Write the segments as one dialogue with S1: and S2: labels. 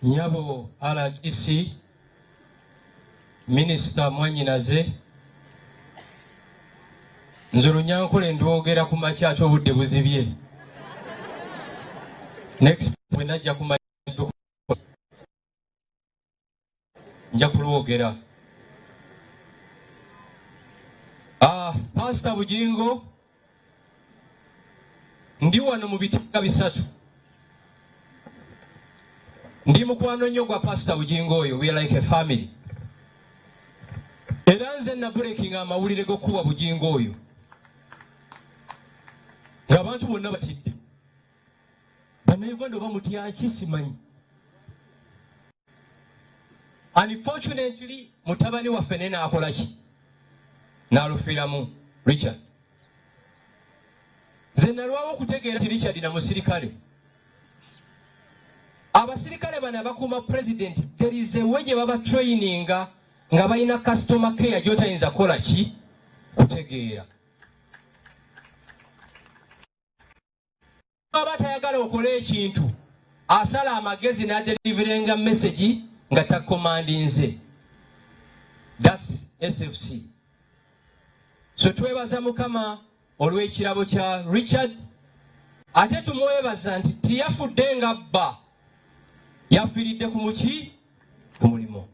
S1: Nyabo RDC, Minisita mwanyinaze, nze olunyankole ndwogera ku makya ate obudde buzibye. Next bwe najja ku makya nja kulwogera. Ah, Pastor Bugingo, ndi wano mu bitika bisatu. Ndi mukwano nnyo gwa Pastor Bugingo oyo, we are like a family. Era nze nabulekinga amawulire g'okukuba Bugingo oyo ng'abantu bonna batidde. Bannayuganda oba mutyaki simanyi. Unfortunately mutabani waffe naye n'akola ki? N'alufiiramu Richard. Nze nalwawo okutegeera nti Richard na musirikale. Abasirikale bano abakuuma president there is a way gye baba traininga nga balina customer care gy'otayinza kukola ki kutegeera. Aba tayagala okole ekintu asala amagezi n'adeliverenga message nga takomandinze. That's SFC. So twebaza Mukama olw'ekirabo kya Richard, ate tumwebaza nti teyafudde nga bba, yafiiridde ku muki ku mulimo.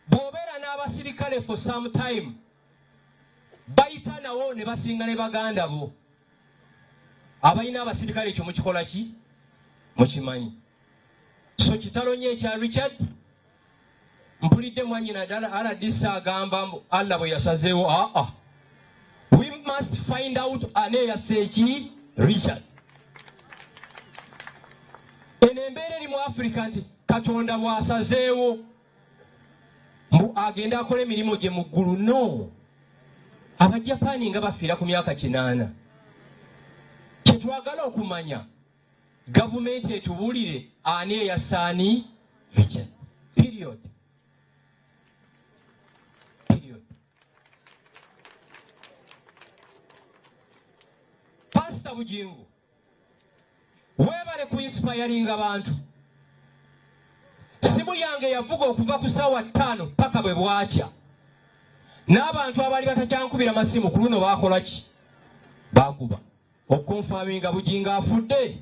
S1: Bw'obeera n'abasirikale for some time bayita nawo ne basinga ne baganda bo abalina abasirikale, ekyo mukikola ki mukimanyi. So kitalo nnyo ekya Richard. Mpulidde mwanyina ddala RDC agamba mbu Allah bwe yasazeewo. Aa, we must find out ani eyasse eki Richard. Eno embeera eri mu Africa nti Katonda bw'asazeewo mbu agende akole emirimu gye mu ggulu. No, Abajapaani nga bafiira ku myaka 80. Kyetwagala okumanya, gavumenti etubuulire ani eyasaani Richard. Period. Period. Pastor Bugingo, weebale ku inspiringa bantu. Simu yange yavuga okuva ku ssaawa 5 paka bwe bwakya, n'abantu abaali batakyankubira masimu ku luno baakola ki? Baakuba okukonfaminga Bugingo afudde.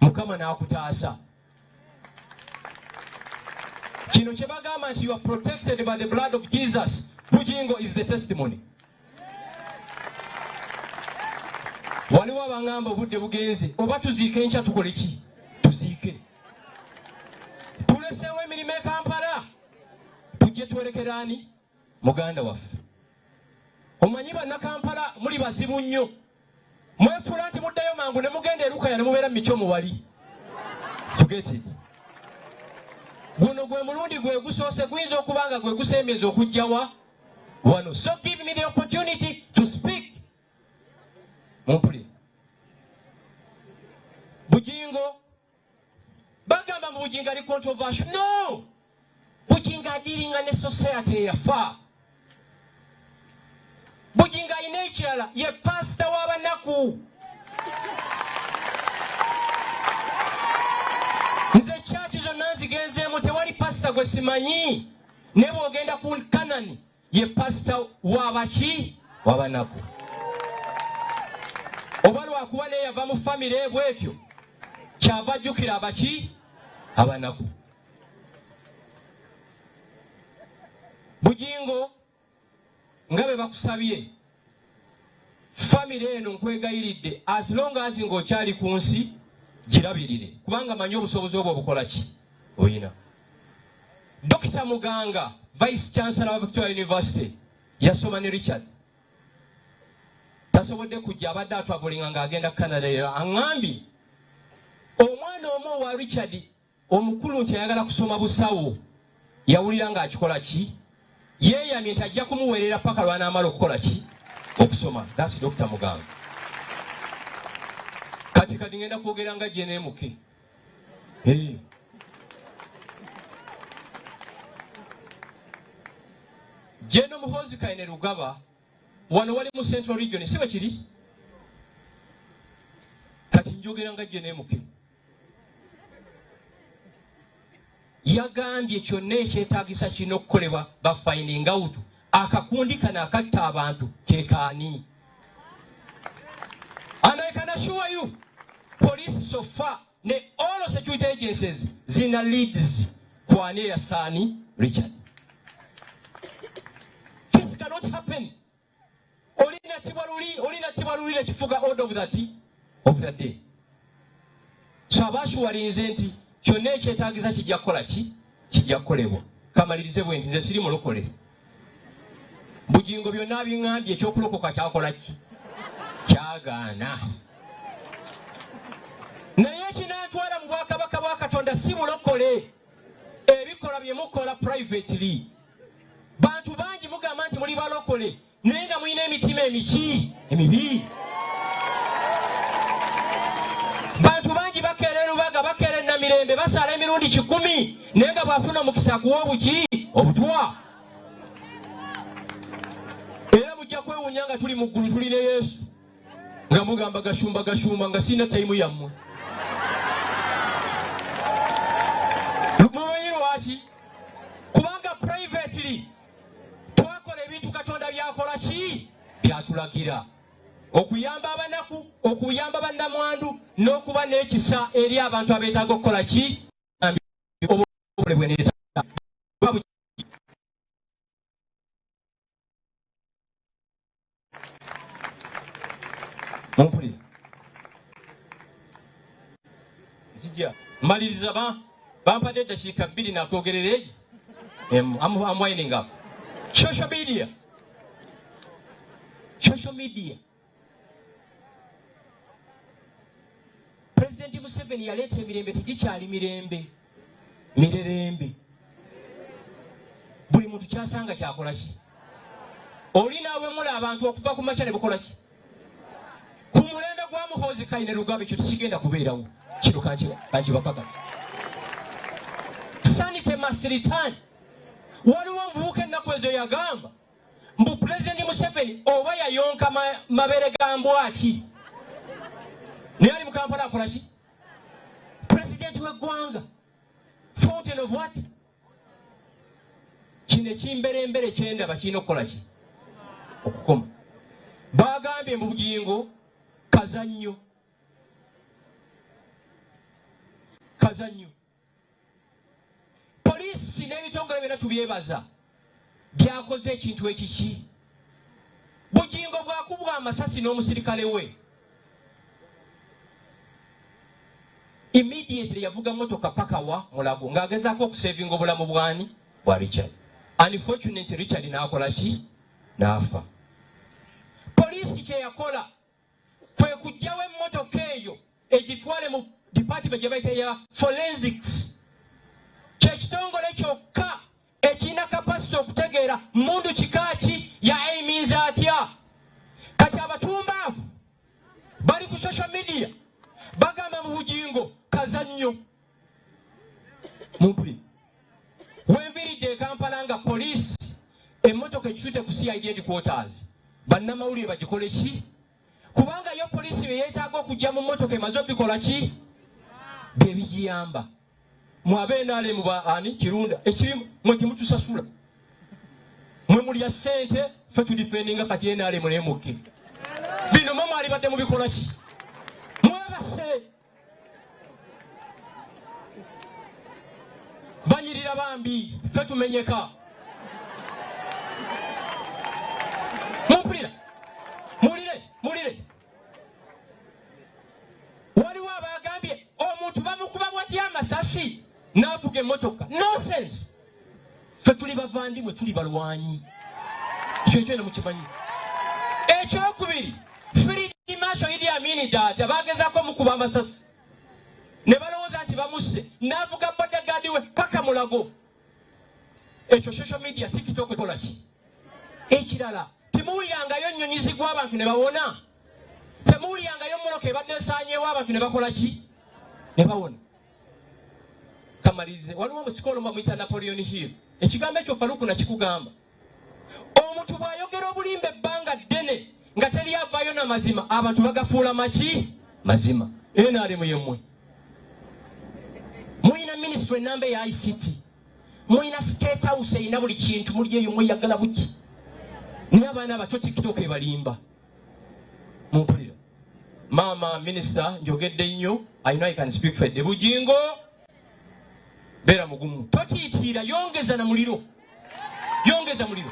S1: Mukama n'akutaasa. Kino kye bagamba nti you are protected by the blood of Jesus. Bugingo is the testimony. Waliwo abangamba obudde bugenze, oba tuziike enkya tukole ki? Tuziike, tuleseewo emirimu e Kampala, tujje twolekeraani muganda waffe. Omanyi bannakampala muli bazibu nnyo, mwefuula nti muddayo mangu ne mugenda erukaya ne mubeera mu mikyomo wali. You get it? Guno gwe mulundi gwe gusoose, guyinza okuba nga gwe gusembyeza okujjawa wano. So give me the opportunity to speak. Mumpulire. Bugingo bagamba mu Bugingo ali controversial. No, Bugingo adiringa ne society eyafa. Bugingo alina ekirala, ye pasita w'abanaku. Nze kyaki zonna nzigenzeemu, tewali pasita gwe simanyi. Ne bw'ogenda ku Kanani, ye pasita w'abaki w'abanaku. Oba lwakuba naye yava mu famire bwetyo, kyava ajjukira abaki abanaku. Bugingo, nga bwe bakusabye famire eno, nkwegayiridde, as long as ng'okyali ku nsi girabirire, kubanga manyi obusobozi obwo obukola ki oyina. Dokita Muganga, Vice Chancellor wa Victoria University, yasoma ne Richard, tasobodde kujja, abadde atravelinga ng'agenda Canada. Era aŋŋambye omwana omu owa Richard omukulu nti ayagala kusoma busawo, yawulira ng'akikola ki, yeeyamye nti ajja kumuweerera paka lw'anaamala okukola ki okusoma. That's Dr. Muganga. Kati kati ngenda kwogera nga gyeneemuke. Hey. General Muhoozi Kainerugaba wano wali mu Central Region, si bwe kiri? Kati njogera nga gye nemuke. Yagambye kyonna ekyetaagisa kirina okukolebwa ba finding out akakundi kano akatta abantu kekaani. And I can assure you, police so far ne all security agencies zina leads kwani eyasaani Richard. This cannot happen. Olinattibwa luli, olinattibwa luli nekifuga order of the, of the day. So abashuwalinze nti kyonna ekyetaagisa kijja kukola ki? Kijja kukolebwa. Kamalirize bwe nti nze siri mulokole. Bugingo byonna biŋŋambye ekyokulokoka kyakola ki? Kyagaana. Naye ekinantwala mu bwakabaka bwa Katonda si bulokole. Ebikolwa bye mukola privately. Bantu bangi mugamba nti muli balokole naye nga mulina emitima emiki emibi. Bantu bangi bakeera erubaga, bakeera enamirembe, basaala emirundi 1,000 naye nga bw'afuna omukisa akuwa obuki obutwa. Era mujja kwewuunya nga tuli mu ggulu tuli ne Yesu nga mugamba gashumba gashumba nga sirina tayimu yammwe. Mumanyi lwaki? Kubanga privately twakola ebintu Katonda byakola ki? Byatulagira. Okuyamba abanaku, okuyamba bannamwandu n'okuba n'ekisa eri abantu abeetaaga okukola ki? Obukole bwe neetaaga. Mumpulira? Nzija maliriza bampadde eddakiika 2 nakwogerera egi. I'm winding up. Social media. Social media. President Museveni yaleeta emirembe, tegikyali mirembe, mirerembe. Buli muntu kyasanga kyakola ki? Oli naawemula abantu okuva ku makya ne bukola ki? Ku mulembe gwa Muhoozi Kainerugaba ekyo tekigenda kubeerawo. Kino kankibakakasa. Sanity must return. Waliwo omuvubuka ennaku ezo yagamba mbu Pulezidenti Museveni oba yayonka mabeere ga mbwa ki? Naye ali mu Kampala akola ki? Pulezidenti w'eggwanga, fountain of what? Kino ekimberembere kyendaba kirina okukola ki? Okukoma. Bagambye mu Bugingo kazannyo. Kazannyo. Poliisi n'ebitongole byonna tubyebaza byakoze ekintu ekiki. Bugingo bwakubwa amasasi n'omusirikale we. Immediately yavuga motoka paka wa Mulago ng'agezaako okusevinga obulamu bwani bwa Richard. Unfortunately Richard n'akola ki? N'afa. Poliisi kye yakola kwe kuggyawo emmotoka eyo egitwale mu department gye bayita ya forensics. Kye kitongole kyokka ekirina capacity okutegeera mmundu kika ki ya aiminza atya. Kati abatumbaavu bali ku social media bagamba mu Bugingo kazannyo. Mumpulire. Wenviiridde e Kampala nga poliisi emmotoka ekitute ku CID headquarters, bannamawulire bagikole ki? Kubanga yo poliisi bye yeetaaga okujja mu mmotoka emaze obikola ki? Bye bigiyamba. Mwe abe NRM ba ani Kirunda ekibi mwe temutusasula. Mwe mulya ssente ffe tudifendinga kati NRM nemukke. Bino mwe mwalibadde mubikola ki? Mwebase. Banyirira bambi ffe tumenyeka. Mumpulira? Mulire, mulire. Waliwo abagambye omuntu bamukuba bwatya amasasi n'avuga emmotoka. Nonsense. Ffe tuli bavandimwe, tuli balwanyi. Ekyo ekyo mukimanyi. Ekyokubiri, Field Marshal Idi Amin Dada bagezaako omukuba amasasi ne balowooza nti bamusse, n'avuga bodyguard we paka Mulago. Ekyo social media TikTok ekola ki? Ekirala, temuwulirangayo nnyonyi zigwa abantu ne bawona? Temuwulirangayo mmotoka ebadde esaanyeewo abantu ne bakola ki? Ne bawona. Kamalirize, waliwo omusikoolo bamuyita Napoleon Hill. Ekigambo ekyo Faruku nakikugamba. Omuntu bw'ayogera obulimba ebbanga ddene nga teri avaayo na mazima, abantu bagafuula maki? Mazima. NRM yemmwe. Mulina ministry enamba eya ICT, mulina State House erina buli kintu, muli eyo mweyagala buki, naye abaana abato TikTok ebalimba. Mumpulira, maama minisita, njogedde nnyo. I know I can speak for the Bugingo. Beera mugumu, totiitiira, yongeza na muliro, yongeza muliro.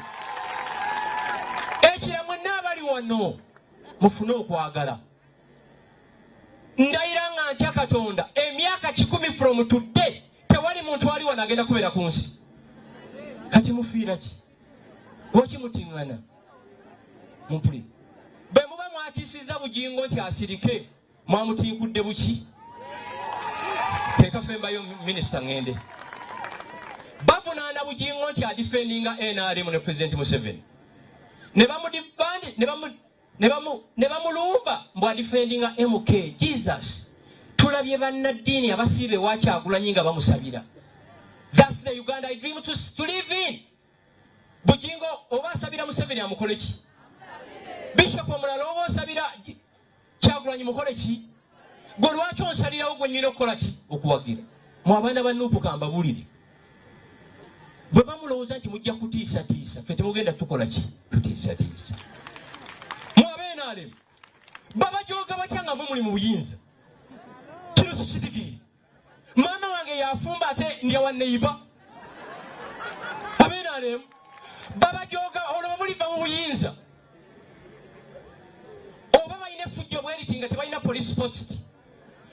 S1: Ekira mwenna abali wano mufune okwagala. Ndayira nga ntya Katonda, emyaka 100 from today tewali muntu ali wano agenda kubeera ku nsi. Kati mufiira ki? Lwaki mutiŋŋana? Mumpulire, bwe muba mwatiisizza Bugingo nti asirike, mwamutinkudde buki? Teekafembayo minisita, ŋŋende. Bavunaana Bugingo nti adefendinga NRM ne President Museveni, ne bamudibandi ne bamulumba mbu adefendinga MK. Jesus, tulabye bannaddiini abasiiba ewa Kyagulanyi nga bamusabira. That's the Uganda I dream to live in. Bugingo oba asabira Museveni, amukole ki? Bishop omulala oba osabira Kyagulanyi, mukole ki? Gwe lwaki onsalirawo gwe nyina okukola ki? Okuwagira mu abaana ba NUP, kambabulire, bwe bamulowooza nti mujja kutiisatiisa ffe, temugenda tukola ki? Tutiisatiisa. Mu ab'NRM babajoga batya nga mwe muli mu buyinza? Kino sikitegeere. Maama wange yafumba ate ndya wa neiba. Ab'NRM babajoga olwo muliva mu buyinza, oba balina effujjo bweriti nga tebalina police post.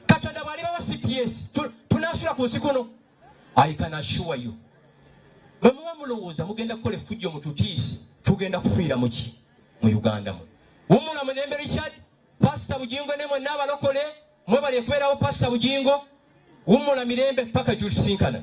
S1: Katonda bw'alibawa CPS, tunasula ku nsi kuno. I can assure you, bwe muba mulowooza mugenda kukola effujjo mututiisi, tugenda kufiira muki mu Uganda mu. Wumula munembe Richard, Pasita Bugingo ne mwenna abalokole, mwebali ekubeerawo. Pasita Bugingo, wumula mirembe paka gyulisinkana.